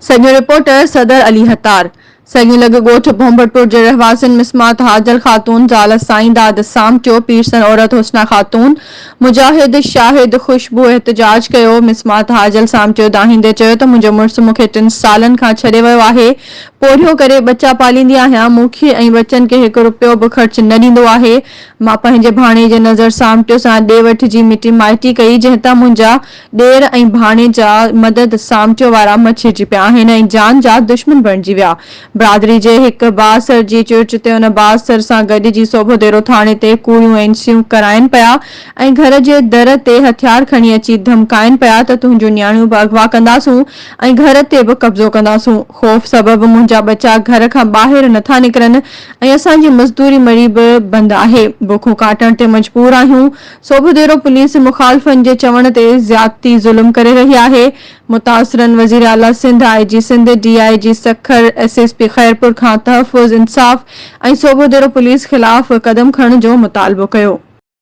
سڄو رپورٽر صدر علي هتار سڳيون لڳ ڳوٺ ڀونڀٽپور جي رهواسين مسمات حاجل خاتون زال سائينداد سامٽيو، پيرسن عورت حسنا خاتون، مجاهد شاهد خوشبو احتجاج ڪيو، مسمات حاجل سامٽيو دانهيندي چيو ته منهنجو مڙس مون کي ٽن سالن کان ڇڏي ويو آهي، پورهيو ڪري ٻچا پاليندي آهيان، مون کي ۽ ٻچن کي هڪ رپيو به خرچ نه ڏيندو آهي، مان پنهنجي ڀاڻيجي نظر سامٽيو سان ڏي وٺ جي مٽي مائٽي ڪئي، جنهن تان منهنجا ڏير ۽ ڀاڻيجا مدد سامٽيو وارا مڇرجي پيا آهن ۽ جان جا دشمن بڻجي ويا. برادري جي هڪ بااثر جي چرچ تي ان بااثر سان گڏجي سوڀوديرو ٿاڻي تي ڪوڙيون اينسيون ڪرائين پيا ۽ گهر جي در تي هٿيار کڻي اچي ڌمڪائين پيا ته تنهنجون نياڻيون به اغوا ڪنداسون ۽ گهر تي به قبضو ڪنداسون. خوف سبب منهنجا ٻچا گهر کان ٻاهر نٿا نڪرن ۽ اسان جي مزدوري مڙئي به بند آهي. بکون ڪاٽڻ تي مجبور آهيون. سوڀوديرو پوليس مخالفن جي چوڻ تي زيادتي ظلم ڪري رهي آهي، متاثرن وزيراعليٰ Sindh, I G Sindh, D I G Sukkur, S S P Khairpur کان تحفظ، انصاف ۽ سوڀوديرو پوليس خلاف قدم کڻڻ جو مطالبو ڪيو.